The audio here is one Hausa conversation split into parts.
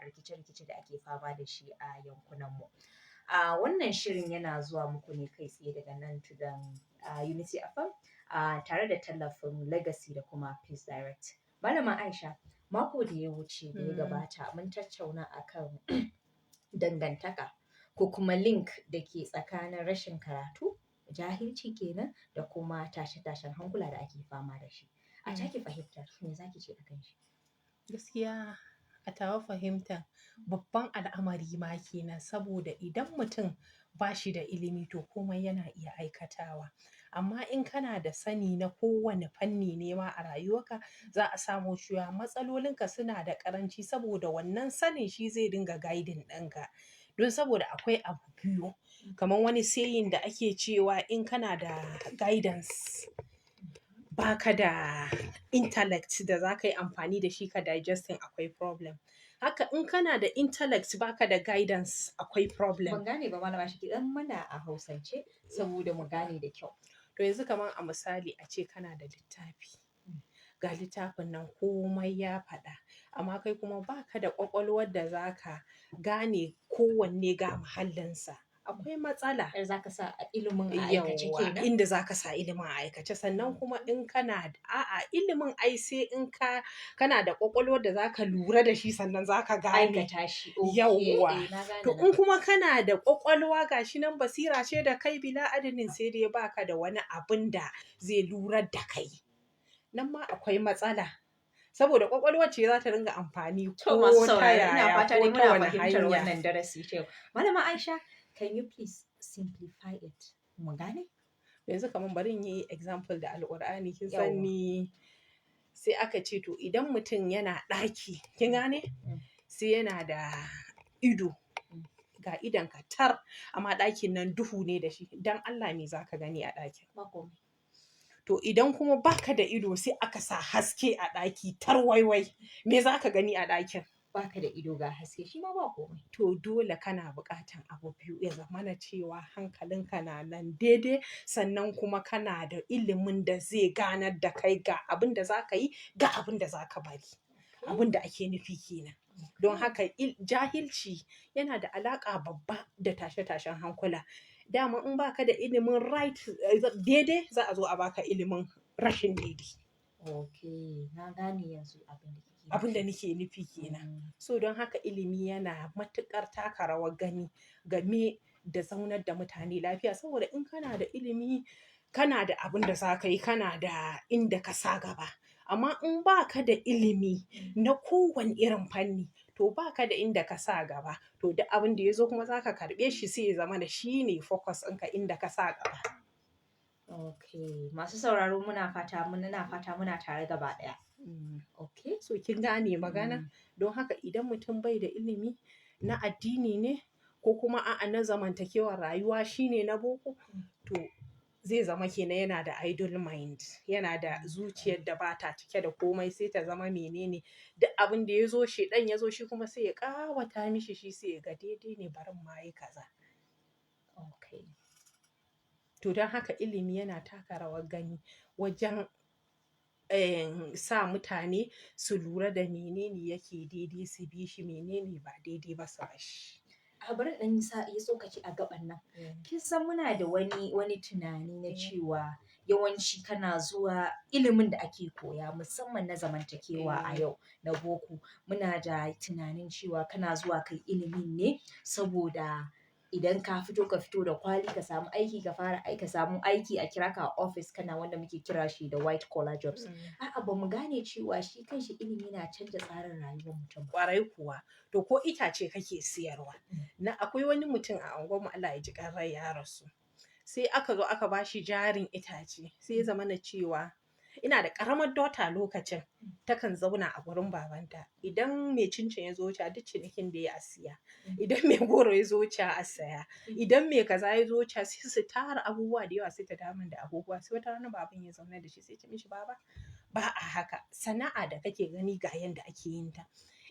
rikice-rikice da ake fama da shi a yankunanmu. A wannan shirin yana zuwa muku ne kai tsaye daga nan tudun Unity FM tare da tallafin Legacy da kuma Peace Direct. Malama Aisha, mako da ya wuce da ya gabata mun tattauna akan dangantaka ko kuma link da ke tsakanin rashin karatu, jahilci kenan, da kuma tashe-tashen hankula da ake fama da shi. A taki fahimtar, me zaki ce akan shi? Gaskiya a tawa fahimta, babban al'amari ma kenan, saboda idan mutum ba shi da ilimi, to komai yana iya aikatawa. Amma in kana da sani na kowane fanni ne ma a rayuwarka, za a samu cewa matsalolinka suna da ƙaranci, saboda wannan sanin shi zai dinga guiding ɗinka. Don saboda akwai abu biyu, kamar wani saying da ake cewa, in kana da guidance, baka da intellect da za ka yi amfani da shi ka digesting, akwai problem. Haka in kana da intellect, baka da guidance, akwai problem. Ban gane ba, Malama Aisha, ki ɗan mana a Hausance saboda mu gane da kyau. To, yanzu kamar a misali, a ce kana da littafi. Ga littafin nan, komai ya faɗa, amma kai kuma baka da ƙwaƙwalwar da za ka gane kowanne ga mahallinsa. Akwai matsala. Yar za ka sa ilimin a aikace Yawwa, kenan? inda za ka sa ilimin a aikace. Sannan kuma in kana, a'a, ilimin ai sai in ka kana da ƙwaƙwalwar da za ka lura da shi, sannan za ka gane. Aikata shi. Okay. Yawwa. Eh, na gane To, nan. in kuma kana da ƙwaƙwalwa, gashi nan basira ce da kai bila adadin, sai dai baka da wani abun da zai lurar da kai. Nan ma akwai matsala. Saboda ƙwaƙwalwar ce za ta ringa amfani To, ko masu ta sauraro, ina yaya fata ko dai ta muna wani fahimtar hanya. wannan darasi ta yau. Malama Aisha, can you please simplify it? Mu gane? Yanzu kamar bari in yi example da Alƙur'ani, kin san ni, sai aka ce, to, idan mutum yana ɗaki, kin gane? Sai yana da ido. Ga idonka tar, amma ɗakin nan duhu ne da shi. Dan Allah, me za ka gani a ɗakin? Ba komai. To, idan kuma baka da ido, sai aka sa haske a ɗaki tar waiwai, me za ka gani a ɗakin? Baka da ido ga haske, shi ma ba komai. To, dole kana buƙatan abu biyu, ya zamana cewa hankalinka na nan daidai, sannan kuma kana da ilimin da zai ganar da kai ga abin da za ka yi, ga abin da za ka bari. Abin da ake nufi kenan. Don haka jahilci yana da alaƙa babba da tashe-tashen hankula. Dama in baka da ilimin right, daidai, za a zo a baka ilimin rashin daidai. Okay, na gane yanzu abin da kike Abin da nufi. nake nufi kenan. So don haka ilimi yana matuƙar taka rawar gani game da zaunar da mutane lafiya, saboda in kana da ilimi, kana da abin da za ka yi, kana da inda ka sa gaba. Amma in baka da ilimi na kowane irin fanni, to baka da inda ka sa gaba. To, duk abin da ya zo kuma za ka karɓe shi, sai ya zamana shi ne focus ɗinka, inda ka sa gaba. Okay, masu sauraro, muna fata muna tare gaba ɗaya. Okay. So kin gane magana? Don haka idan mutum bai da ilimi na addini ne ko kuma a'a, na zamantakewar rayuwa, shine na boko, to zai zama kenan yana da idle mind, yana da zuciyar da bata cike da komai, sai ta zama menene, duk abin da ya zo, shaiɗan ya zo, shi kuma sai ya ƙawata mishi shi, sai ya ga daidai ne, barin ma yi kaza. To, don haka ilimi yana taka rawar gani wajen sa mutane su lura da menene yake daidai su bi shi, menene ba daidai ba su barshi. A bari in ɗan yi sa yi tsokaci a gaɓan nan. Kin san muna da wani tunani na cewa yawanci kana zuwa ilimin da ake koya, musamman na zamantakewa a yau na boko, muna da tunanin cewa kana zuwa kai ilimin ne saboda idan ka fito, ka fito da kwali, ka samu aiki, ka fara ka samu aiki, a kira ka a office, kana wanda muke kira shi da white collar jobs. A'a, ba mu gane cewa shi kanshi ilimi na canza tsarin rayuwar mutum ba. Kwarai kuwa. To, ko itace kake siyarwa. Na akwai wani mutum a unguwarmu, Allah ya ji ƙan rai, ya rasu. Sai aka zo aka bashi jarin itace, sai ya zamana cewa ina da ƙaramar daughter lokacin, takan zauna a gurin babanta. Idan mai cincin ya zo wucewa, duk cinikin da ya a siya. Idan mai goro ya zo wucewa, a saya. Idan mai kaza ya zo wucewa, sai su tara abubuwa da yawa, sai ta dawo min da abubuwa. Sai wata rana baban ya zaunar da shi, sai ya ce mishi, "Baba, ba a haka. Sana'a da kake gani, ga yanda ake yin ta.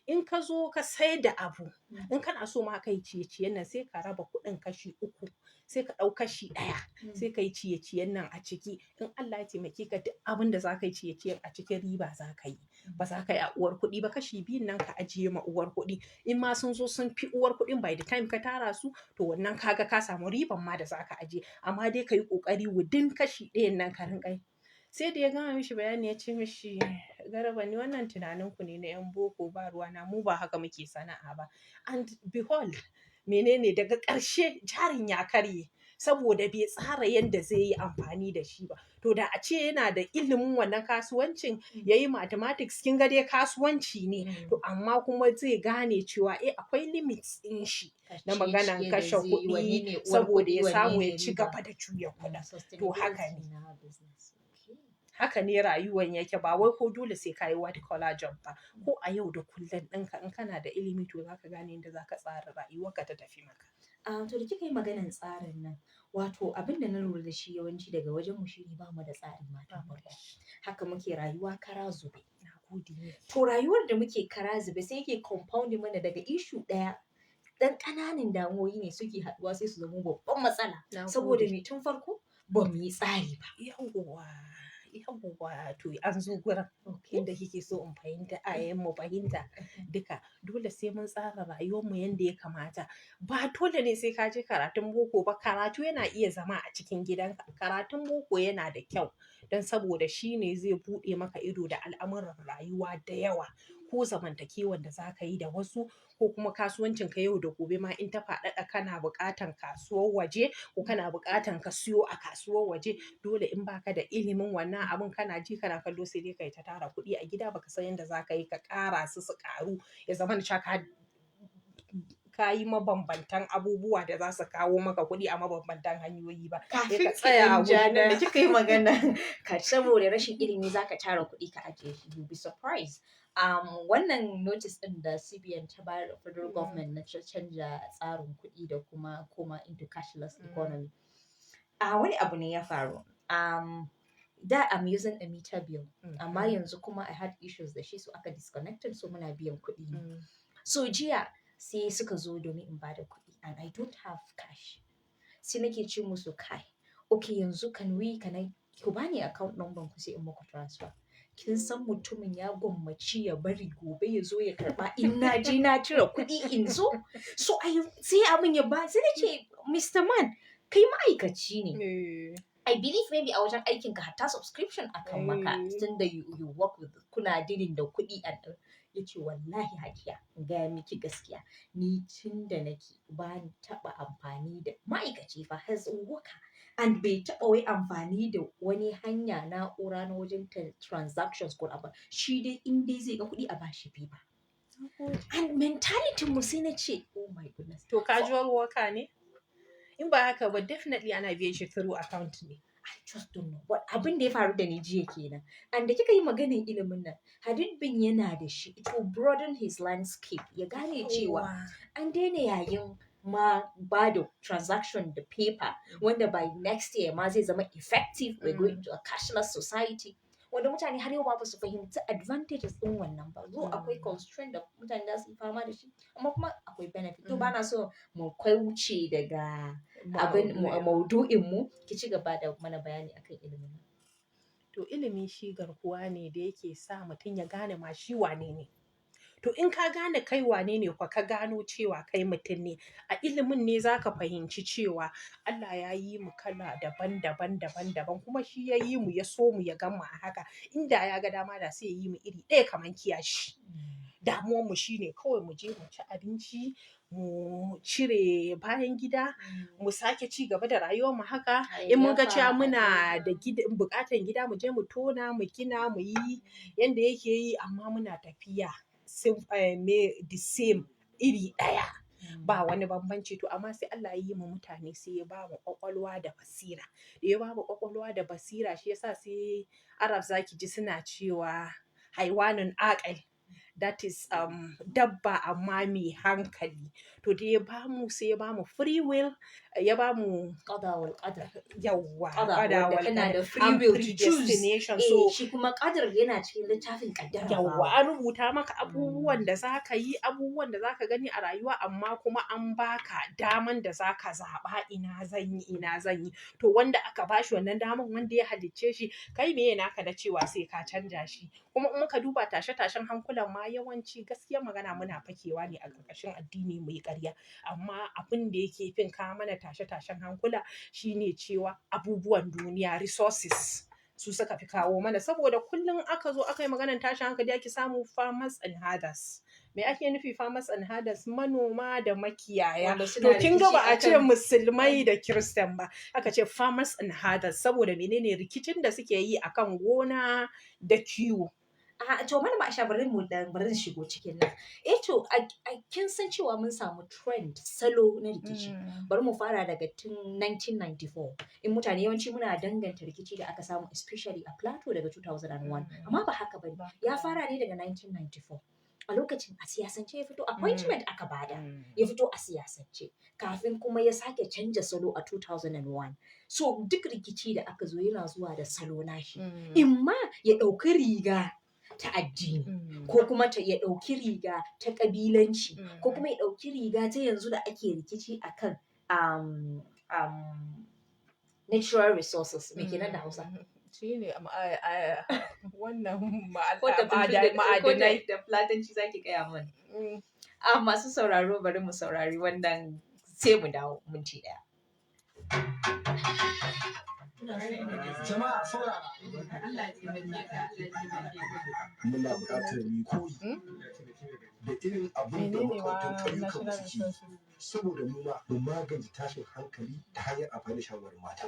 In ka zo ka sayar da abu, in kana so ma kai ciye-ciyen nan, sai ka raba kuɗin kashi uku. Sai ka ɗau kashi ɗaya, sai ka yi ciye-ciyen nan a ciki. In Allah ya taimake ka, duk abin da za ka yi ciye-ciyen a cikin riba za ka yi, ba za ka yi a uwar kuɗi ba. Kashi biyun nan ka ajiye ma uwar kuɗi. In ma sun zo sun fi uwar kuɗin by the time ka tara su, to wannan kaga ka samu riban ma da za ka ajiye. Amma dai ka yi ƙoƙari within kashi ɗayan nan ka rinƙa yi. Sai da ya gama mishi bayani, ya ce mishi, "Garba, ni wannan tunanin ku ne na 'yan boko, ba ruwana, mu ba haka muke sana'a ba." And behold, menene daga ƙarshe? Jarin ya karye, saboda bai tsara yadda zai yi amfani da shi ba. To da a ce yana da ilimin wannan kasuwancin, ya yi mathematics, kin ga dai kasuwanci ne, to amma kuma zai gane cewa eh, akwai limits ɗin shi na maganan kashe kuɗi, saboda ya samu ya ci gaba da juya kuɗin. To haka ne, haka ne rayuwan yake. Ba wai ko dole sai ka yi white collar job ba. Ko a yau da kullum ɗinka, in kana da ilimi, to zaka gane yadda zaka tsara rayuwarka ta tafi maka. To da kika yi maganan tsarin nan, wato abin da na lura da shi yawanci daga wajen mu shine ba mu da tsari ma tun farko. Haka muke rayuwa kara zube. Na gode miki. To rayuwar da muke kara zube sai yake compounding mana daga issue ɗaya. Dan ƙananan damuwoyi ne suke haɗuwa sai su zama babban matsala. Na Saboda gode. me? Tun farko ba mu yi tsari ba. Yawwa, to an zo gurin inda kike so in fahimta, a mu fahimta duka. Dole sai mun tsara rayuwarmu yanda ya kamata. Ba dole ne sai ka je karatun boko ba. Karatu yana iya zama a cikin gidanka. Karatun boko yana da kyau don saboda shi ne zai buɗe maka ido da al'amuran rayuwa da yawa, ko zamantakewan da za ka yi da wasu, ko kuma kasuwancin ka yau da gobe ma in ta faɗaɗa, kana buƙatan kasuwar waje ko kana buƙatan ka siyo a kasuwar waje. Dole in baka da ilimin wannan abun, kana ji kana kallo, sai dai kai ta tara kuɗi a gida, baka san yadda za ka yi ka ƙara su su ƙaru, ya zamana cewa ka yi mabambantan abubuwa da za su kawo maka kuɗi a mabambantan hanyoyi ba. Sai Kafin ka ki tsaya a ɗan ja wurin da nan. kika yi magana ka, saboda rashin ilimi zaka tara kuɗi ka ajiye shi, you'll be surprised. Wannan notice ɗin da CBN ta bayar, federal government, na canja tsarin kuɗi da kuma koma into cashless economy. Wani abu ne ya faru. Da I'm using a meter bill, amma yanzu kuma I had issues da shi, so aka disconnected, so muna biyan kuɗi ne. So jiya sai suka zo domin in bada kuɗi and I don't have cash. Sai nake ce musu, "Kai, okay, yanzu can I, ku bani account number ku sai in muku transfer." Kin san mutumin ya gwammaci ya bari gobe ya zo ya karɓa in na je na cire kuɗi in zo. So I sai abin ya ba, sai na ce, "Mr. Man, kai ma'aikaci ne. I believe maybe a wajen aikinka hatta subscription akan maka tunda you work with, kuna dealing da kuɗi." And ya ce, "Wallahi Hajiya, in gaya miki gaskiya, ni tun da nake ba ni taɓa amfani da," ma'aikaci fa, has a worker, and bai taɓa wai amfani da wani hanya na'ura na wajen transactions ko abu. Shi dai in dai zai ga kuɗi, a bashi paper. And mentality mu, sai na ce, "Oh my goodness." To casual worker ne? In ba haka ba, definitely ana biyan shi through account ne. I just don't know. But abin da ya faru da ni jiya kenan. And da kika yi maganin ilimin nan, had it been yana da shi, it will broaden his landscape. Ya gane cewa an daina yayin ma ba da transaction da paper, wanda by next year ma zai zama effective. We're going to a cashless society. Wanda mutane har yau ba su fahimci advantages ɗin wannan ba. Zo akwai constraint da mutane za su yi fama da shi, amma kuma akwai benefit. To bana so mu kauce daga abin maudu'in mu, ki ci gaba da mana bayani akan ilimin nan. To ilimi shi garkuwa ne da yake sa mutum ya gane ma shi wane ne. To in ka gane kai wane ne kwa, ka gano cewa kai mutum ne, a ilimin ne za ka fahimci cewa Allah ya yi mu kala daban daban daban daban, kuma shi ya yi mu, ya so mu, ya gan mu a haka. Inda ya ga dama, da sai ya yi mu iri ɗaya kamar kiyashi. Damuwan mu shine kawai mu je mu ci abinci, mu cire bayan gida, mu sake ci gaba da rayuwar mu haka. In mun ga cewa muna da buƙatan gida, mu je mu tona, mu gina, mu yi yanda yake yi, amma muna tafiya me the same, iri ɗaya. Ba wani bambanci. To amma sai Allah ya yi mu mutane, sai ya ba mu ƙwaƙwalwa da basira. Da ya ba mu ƙwaƙwalwa da basira, shi yasa sai Arab za ki ji suna cewa haiwanun aqil. That is dabba amma mai hankali. To da ya bamu, sai ya bamu free will, ya bamu Qada wal qadar. Yawwa. Qada, qada wanda wal kana qadar. Da free And will to choose. predestination. Eh, So shi kuma qadar yana cikin littafin kaddara. Yawwa, an rubuta maka abubuwan da za ka yi, abubuwan da za ka gani a rayuwa, amma kuma an baka daman da za ka zaɓa, ina zan yi, ina zan yi. To wanda aka bashi wannan daman, wanda ya halicce shi, kai meye naka na cewa sai ka canja shi? Kuma in muka duba tashe-tashen hankulan ma, yawanci gaskiyar magana muna fakewa ne a ƙarƙashin addini mu yi ƙarya. Amma abin da yake fin kawo mana tashe-tashen hankula shine cewa abubuwan duniya, resources, su suka fi kawo mana, saboda kullum aka zo aka yi maganar tashin hankali ake samu farmers and herders. Me ake nufi farmers and herders? Manoma da makiyaya. Wanda suna To kin ga ba a rikici ce akan- musulmai da Kiristan ba, aka ce farmers and herders, saboda menene? Rikicin da suke yi akan gona da kiwo. A to, Malama Aisha, bari mu dan bari in shigo cikin nan. Eh to, kin san cewa mun samu trend, salo na rikici. Bari mu fara daga tun 1994. In mutane yawanci muna danganta rikici da aka samu, especially a Plateau, daga 2001. Amma ba haka bane. Ya fara ne daga 1994. A lokacin a siyasance ya fito, appointment aka bada. Ya fito a siyasance kafin kuma ya sake canja salo a 2001. So duk rikici da aka zo yana zuwa da salo nashi. Imma ya ɗauki riga ta addini, ko kuma ta ya ɗauki riga ta ƙabilanci, ko kuma ya ɗauki riga ta yanzu da ake rikici akan natural resources. Me kenan da Hausa? Shi ne wannan Ko da ma'adanai. Da Fulatanci zaki gaya mana. A masu sauraro, bari mu saurari wannan, sai mu dawo, minti ɗaya. Jama'a, saurara. Muna buƙatar mu yi koyi da irin abin da Menene ma makwabtan ƙauyukan mu national suke yi, resources? Saboda mu ma mu magance tashin hankali ta hanyar amfani da shawarwarin mata.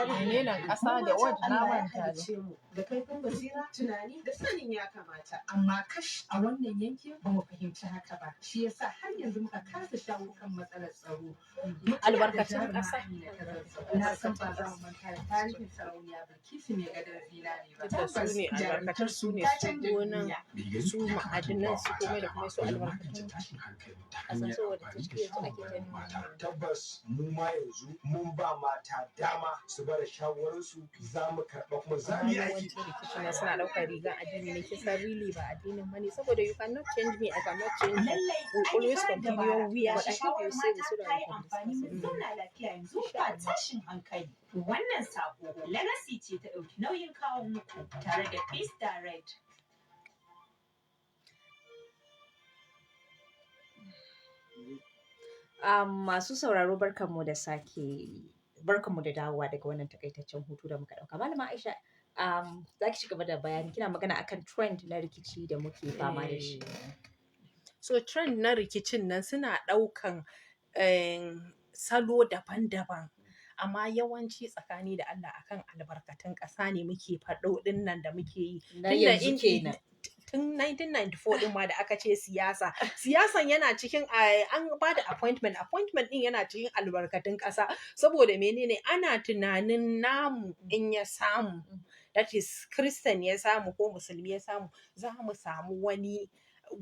Menene ƙasa da word, na Allah ya manta ne. halicce mu da kaifin basira, tunani da sanin ya kamata. Amma kash, a wannan yankin ba mu fahimci haka ba. Shi yasa har yanzu muka kasa shawo kan matsalar tsaro. Mu tuna da Albarkatun jaruma ƙasa. Amina ta Zazzau. Na san ba za mu manta da tarihin Sarauniya Bilkisu mai gadon zinare ba. Tunda su ne albarkatun, su ne ta su canja gonan, duniya. su ma'adinan, su komai da komai, su Wajen albarkatun magance tashin hankali ta Kasan hanyar saboda amfani da tun yanzu ake ta shawarwarin mata. Tabbas mu ma yanzu mun ba mata dama su bada shawararsu, za mu karɓa kuma za mu Amma yi aiki. yawancin rikicin nan suna ɗaukar rigar addini ne. Kisa really ba addinin bane, saboda you cannot change me, I cannot change you. Lallai We an yi always farar continue dabara. we are But I I think think Shawarar you say mata so that ta we yi can amfani, discuss mun it. zauna lafiya yanzu Insha ba Allah. tashin hankali. Wannan sako Legacy ce ta ɗauki nauyin kawo muku tare da Peace Direct. Masu sauraro, barkanmu da sake, barkanmu da dawowa daga wannan takaitaccen hutu da muka ɗauka. Malama Aisha, za ki ci gaba da bayani, kina magana akan trend na rikici da muke fama da shi. So trend na rikicin nan suna ɗaukan salo daban-daban. Amma yawanci, tsakani da Allah, akan albarkatun ƙasa ne muke faɗo ɗin nan da muke yi. Na Tunda yanzu kenan. Tun 1994 din ma da aka ce siyasa, siyasan yana cikin an ba da appointment, appointment din yana cikin albarkatun ƙasa, saboda menene? Ana tunanin namu in ya samu, that is Christian ya samu ko Musulmi ya samu, za mu samu wani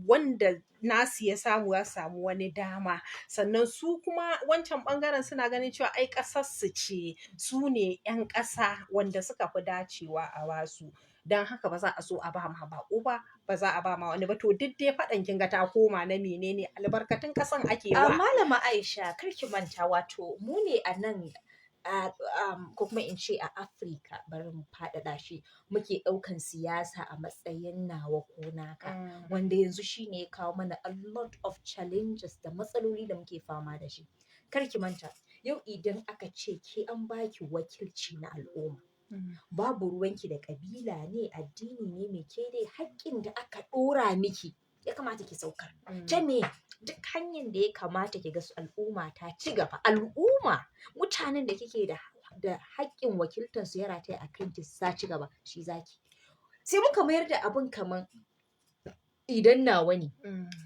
wanda nasu ya samu, ya samu wani dama. Sannan su kuma wancan bangaren suna ganin cewa ai ƙasar su ce, su ne 'yan ƙasa wanda suka fi dacewa a basu, don haka ba za a so a ba ma baƙo ba, ba za a ba ma wani ba. To duk dai faɗan, kin ga ta koma na menene? Albarkatun ƙasan ake A wa. Malama Aisha, kar ki manta, wato mu ne a nan ko kuma in ce a Afirka, bari mu faɗaɗa shi, muke ɗaukan siyasa a matsayin nawa ko naka. Wanda yanzu shi ne ya kawo mana a lot of challenges da matsaloli da muke fama da shi. Kar ki manta, yau idan aka ce ke an baki wakilci na al'umma, babu ruwanki da ƙabila ne, addini ne, me ke dai haƙƙin da aka ɗora miki ya kamata ki saukar. Ta me? Duk hanyar da ya kamata ki ga su al'umma ta ci gaba. Al'umma, mutanen da kike da haƙƙin wakiltar su ya rataya a kanki sa ci gaba, shi zaki. Sai muka mayar da abun kaman Idan nawa ne,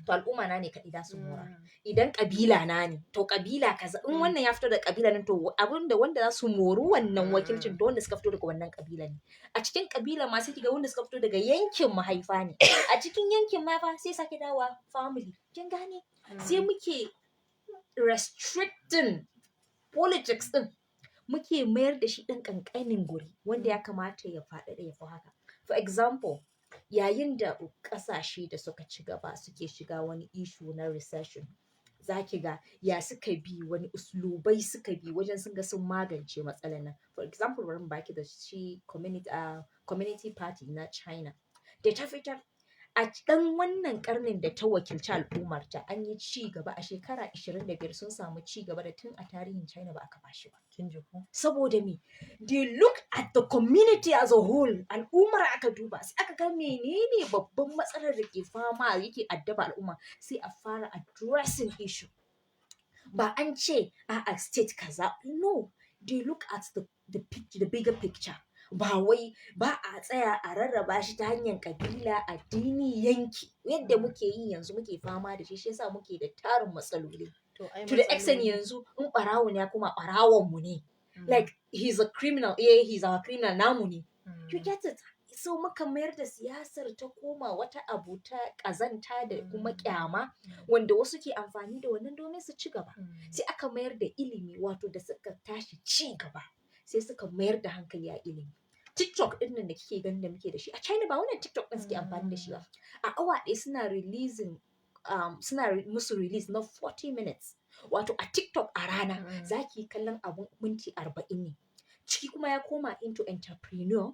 to al'umma na ne kaɗai za su mora. Idan kabila na ne, to kabila kaza. In wannan ya fito da kabila nan, to abinda wanda za su mori wannan wakilcin, to wanda suka fito daga wannan kabila ne. A cikin kabila ma sai kiga wanda suka fito daga yankin mahaifa ne. A cikin yankin mahaifa sai sake dawowa family. Kin gane? Sai muke restricting politics din, muke mayar da shi ɗan ƙanƙanin guri wanda ya kamata ya faɗaɗa ya fi haka. For example, yayin da ƙasashe da suka ci gaba suke shiga wani issue na recession, za ki ga ya suka bi, wani uslubai suka bi wajen sun ga sun magance matsalar nan. For example, bari mu baki da shi community party na China da ta fitar a ɗan wannan karnin da ta wakilci al'ummarta, an yi ci gaba a shekara 25, sun samu ci gaba da tun a tarihin China ba aka bashi ba. Kin ji ko? Saboda me? They look at the community as a whole. Al'ummar aka duba, sai aka ga menene babban matsalar da ke fama yake addaba al'umma, sai a fara addressing issue. Ba an ce a'a, state kaza. No, they look at the bigger picture. Ba wai ba a tsaya a rarraba shi ta hanyar kabila, addini, yanki, yadda muke yi yanzu, muke fama da shi. Shi yasa muke da tarin matsaloli. To ai To the extent matsaloli- yanzu in ɓarawo ne, ya koma ɓarawon mu ne. Like, he's a criminal, eh, he's our criminal, namu ne. You get it? So muka mayar da siyasar ta koma wata abu ta ƙazanta da kuma kyama, wanda wasu ke amfani da wannan domin su ci gaba. Sai aka mayar da ilimi, wato da suka tashi ci gaba sai suka mayar da hankali a ilimi. TikTok din nan da kike ganin da muke da shi a China, ba wannan TikTok din suke amfani da shi ba. A awa ɗaya suna releasing suna musu release na 40 minutes, wato a TikTok a rana za ki yi kallon abun minti 40 ne. Ciki kuma ya koma into entrepreneur,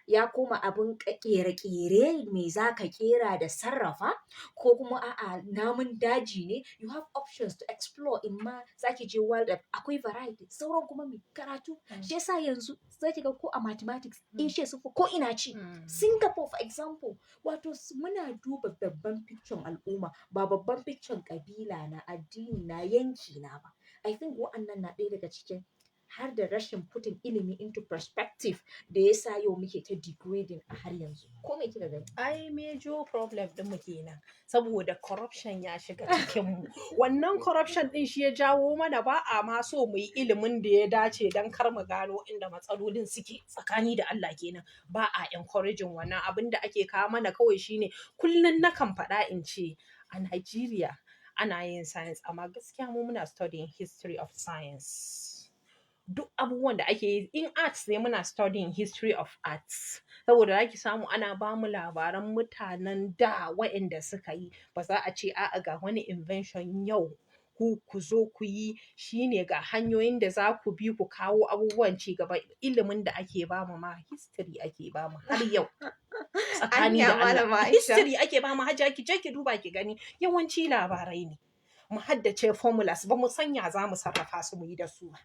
ya koma abun kere-kere, me za ka kera da sarrafa, ko kuma a'a, namun daji ne. You have options to explore. In ma za ki je wild, akwai variety. Sauran kuma mai karatu. Shi yasa yanzu za ki ga ko a mathematics, Asia sun fi ko ina ci. Singapore, for example. Wato muna duba babban picture al'umma, ba babban picture kabila na, addini na, yanki na ba. I think wa'annan na ɗaya daga cikin har da rashin putting ilimi into perspective da ya sa yau muke ta degrading a har yanzu. Ko me kika gani? Ai major problem din mu kenan, saboda corruption ya shiga cikin mu. Wannan corruption din shi ya jawo mana ba a ma so mu yi ilimin da ya dace, dan kar mu gano inda matsalolin suke. Tsakani da Allah kenan, ba a encouraging wannan. Abin da ake kawo mana kawai shine, kullun nakan faɗa in ce a Nigeria ana yin science, amma gaskiya mu muna studying history of science. Duk abubuwan da ake yi in arts ne, muna studying history of arts, saboda zaki samu ana bamu labaran mutanen da waɗanda suka yi. Ba za a ce a'a, ga wani invention yau, ku ku zo ku yi, shine ga hanyoyin da za ku bi ku kawo abubuwan ci gaba. Ilimin da ake bamu ma, history ake bamu har yau, tsakani Anya, da Allah. Malama Aisha. History ake bamu. Hajiya, ki je ki duba ki gani, yawanci labarai ne. Mu haddace formulas, ba mu sanya za mu sarrafa su mu yi da su ba.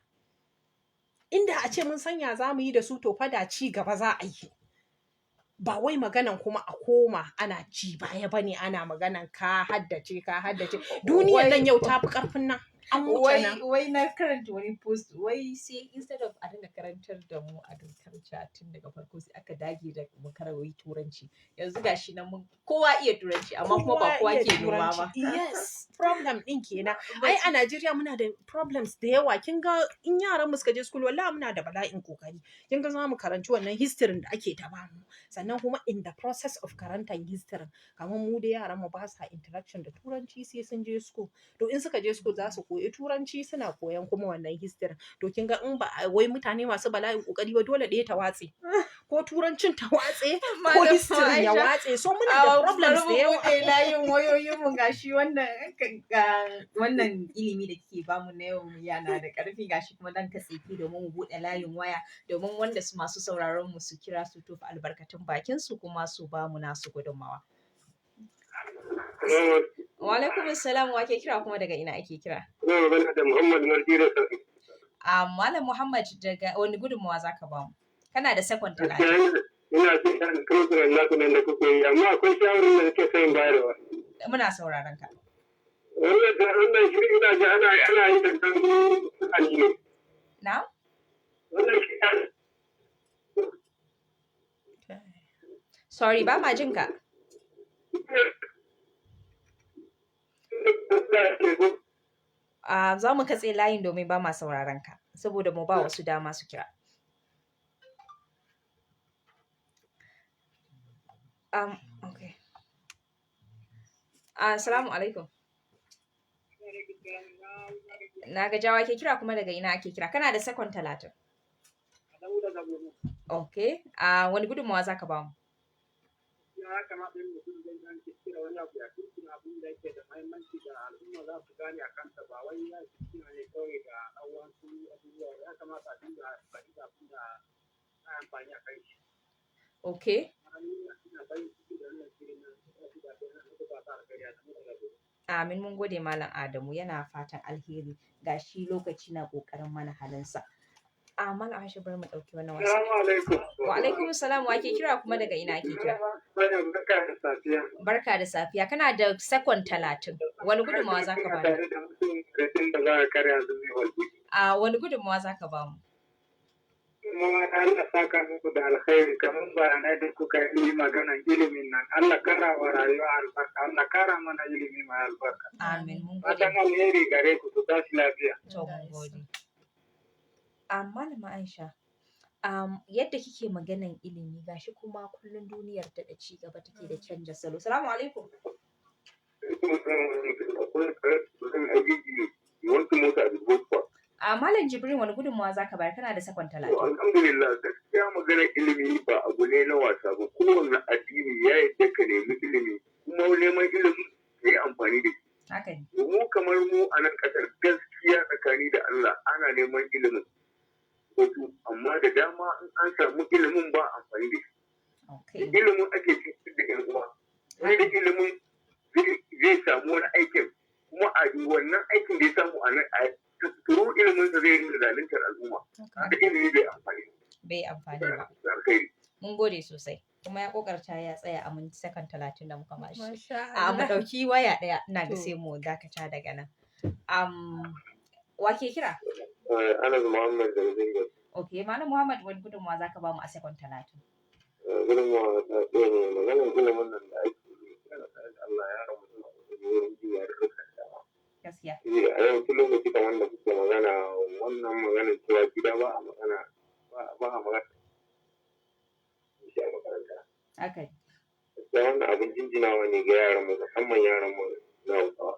Inda a ce mun sanya za mu yi da su, to fa da ci gaba za a yi. Ba wai maganan kuma a koma ana ci baya bane, ana maganan ka haddace, ka haddace. Duniyar nan yau ta fi karfin nan, an wuce Wai nan. Wai na karanta wani post, wai sai instead of a dinga karantar da mu agriculture tun daga farko, sai aka dage da mu karawi turanci. Yanzu gashi nan mun kowa iya turanci, amma kuma ba kowa iya ke noma ba. Turanci. Yes, problem din kenan. Ai a Najeriya muna da problems da yawa. Kin ga in yaran mu suka je school, wallahi muna da bala'in kokari. Kin ga za mu karanci wannan history da ake ta bamu. Sannan kuma in the process of karantar history, kamar mu da yaran mu ba sa interaction da turanci sai sun je school. To in suka je school za su koyi turanci, suna koyan kuma wannan history. To kin ga in ba a wai mutane masu bala'in kokari ba, dole ɗaya ta watse. Ko turancin ta watse, ko Malama history ya Aisha, watse. So muna da problems da yawa. Bari mu buɗe layin wayoyinmu. Gashi wannan ga wannan ilimi da kike bamu na yau yana da ƙarfi, gashi kuma dan katse ki domin mu buɗe layin waya domin wanda su masu sauraron mu su kira su tofa albarkatun bakin su, kuma su bamu nasu gudunmawa. Wa alaikum assalam. Wa ke kira, kuma daga ina ake kira? Ina magana da Muhammad Marjira. A Malam Muhammad, daga wani gudunmawa zaka bamu? Kana da second 30. Gaskiya ina jin daɗin program naku nan da kuke yi, amma akwai shawarar da nake son bayarwa. Muna sauraron ka. Wannan shiri ina ji ana yi da kan mutane ne. Na? Wannan shi Sorry, ba ma jin ka. Alaikum. Za mu katse layin domin ba ma sauraron ka saboda mu ba wasu dama su kira. Okay. Assalamu alaikum. Na ga jawa ke kira kuma daga ina ake kira. Kana da sakon 30. Okay. Wani gudunmawa za ka ba mu? Ya kamata in mutum zai dan kirkira wani abu ya kirkira abin da yake da muhimmanci da al'umma za su gane a kansa, ba wai ya kirkira ne kawai da ɗan wasu abubuwa. Ya kamata a dinga amfani da abin da za a amfani a kai shi. Okay. Ina farin ciki da wannan shirin nan da da da ba ta alkhairi a cikin da Amin, mun gode Malam Adamu, yana fatan alheri. Gashi lokaci na kokarin mana halinsa. A Malam Aisha, bari mu ɗauki wannan wasa. Assalamu alaikum. Wa alaikum salam, wa ke kira kuma daga ina ake kira? Maryam, barka da safiya. Barka da safiya, kana da sakon 30. Wani gudunmawa za ka ba mu? Tare da mutum da za a karya zuwa walbi. A wani gudunmawa za ka ba mu? Kuma Allah saka muku da alkhairi kamar bayanai da kuka yi maganan ilimin nan. Allah kara wa rayuwa albarka, Allah kara mana ilimi mai albarka. Amin, mun gode. Fatan alheri gare ku, ku tashi lafiya. To, mun gode. Malama Aisha, yadda kike maganan ilimi gashi kuma kullum duniyar daɗa ci gaba take da canja salo. Salamu alaikum. A Malam Jibrin, wani gudunmawa za ka bayar? Kana da sakon 30. Alhamdulillah, gaskiya maganar ilimi ba abu ne na wasa ba. Kowane addini ya yadda ka nemi ilimi, kuma neman ilimi ka yi amfani da shi. Haka ne. Mu kamar mu a nan kasar, gaskiya tsakani da Allah, ana neman ilimin wasu, amma da dama in an samu ilimin ba amfani da shi. Okay. Ilimin ake cutar da yan uwa. Wani da ilimin zai samu wani aikin, kuma a wannan aikin da ya samu a nan a turu ilimin sa zai rinka zaluntar al'umma. Da ilimi bai amfani. Bai amfani ba. Da alkhairi. Mun gode sosai. Kuma ya kokarta ya tsaya a mun sakan 30 da muka bashi. Masha A mu Allah. ɗauki waya ɗaya, ina ga To. sai mu dakata daga nan. Wa ke kira? Anas Muhammad daga Zingar. Okay, Malam Muhammad, wani gudunmawa za ka ba mu a sakon 30? Gudunmawa ta ɗaya ne maganar ilimin nan da ake yi. Allah ya ramu suna wurin jiya da dukkan dama. Gaskiya. A yawancin lokaci kamar da kuke magana wannan magana cewa gida ba a magana ba a magana shi a makaranta. Haka ne. Gaskiya wannan abin jinjinawa ne ga yaran mu, musamman yaran mu na Hausawa.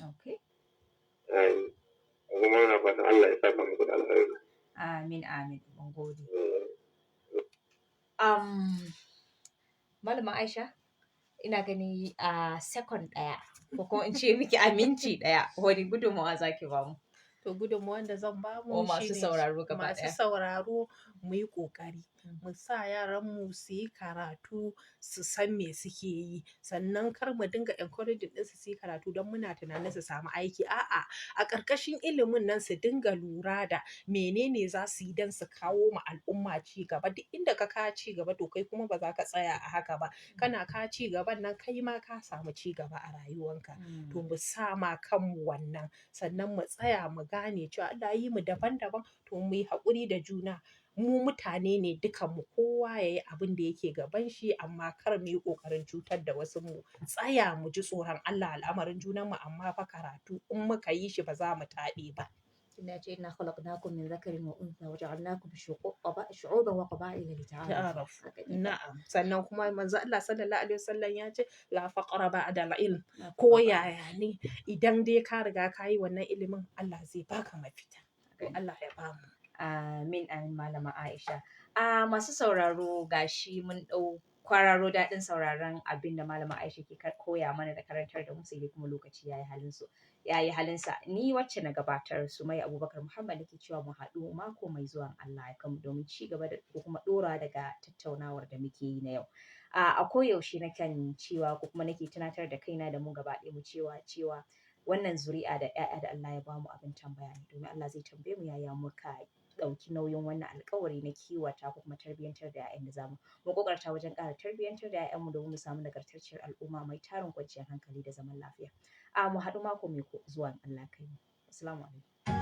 Okay. Kuma muna fatan Allah ya saka muku da alkhairi. Amin, amin. Mun gode. Malama Aisha, ina gani a second ɗaya ko kuma in ce miki a minti ɗaya, wani gudunmawa za ki ba mu? To, gudunmuwan da zan ba Ko mu masu shine sauraro gaba masu ɗaya. sauraro, mu yi ƙoƙari mu sa yaranmu su yi karatu, su san me suke yi. Sannan kar mu dinga encouraging ɗinsu su yi karatu don muna tunanin su samu aiki. A'a, a ƙarƙashin ilimin nan su dinga lura da menene za su yi don su kawo ma al'umma ci gaba. Duk inda ka kawo ci gaba, to kai kuma ba za ka tsaya a haka ba. Kana kawo ci gaban nan, kai ma ka samu ci gaba a rayuwanka. To, mu sa ma kanmu wannan, sannan mu tsaya mu gane cewa Allah ya yi mu daban-daban, to mu yi haƙuri da juna. Mu mutane ne dukanmu, kowa ya yi abin da yake gaban shi, amma kar mu yi ƙoƙarin cutar da wasu. Mu tsaya mu ji tsoron Allah al'amarin junanmu, amma fa karatu in muka yi shi ba za mu taɓe ba. Ina ce inna khalaqnakum min dhakarin wa untha wa ja'alnakum shu'uban wa qaba'ila lita'arafu. Ta'arafu. Haka ne. Na'am. Sannan kuma manzo Allah sallallahu alaihi wasallam ya ce la faqra ba'da al-ilm. Ko yaya ne idan dai ka riga ka yi wannan ilimin, Allah zai baka mafita. To, Allah ya bamu. Amin, amin, Malama Aisha. A masu sauraro, gashi mun ɗau kwararo daɗin sauraron abin da Malama Aisha ke koya mana da karantar da mu, sai dai kuma lokaci yayi halin su. Yayi halinsa. Ni wacce na gabatar, Sumayya Abubakar Muhammad, nake cewa mu haɗu mako mai zuwa in Allah ya kamu domin ci gaba da ko kuma ɗora daga tattaunawar da muke yi na yau. A koyaushe nakan cewa ko kuma nake tunatar da kaina da mu gaba ɗaya mu cewa wannan zuri'a da 'ya'ya da Allah ya bamu abin tambaya ne, domin Allah zai tambaye mu yaya muka ɗauki nauyin wannan alƙawari na kiwata ko kuma tarbiyyantar da 'ya'yan da zamu mu ƙoƙarta wajen ƙara tarbiyyantar da 'ya'yanmu domin mu samu nagartacciyar al'umma mai tarin kwanciyar hankali da zaman lafiya. A mu haɗu mako mai zuwa in Allah ya kai mu. Assalamu alaikum.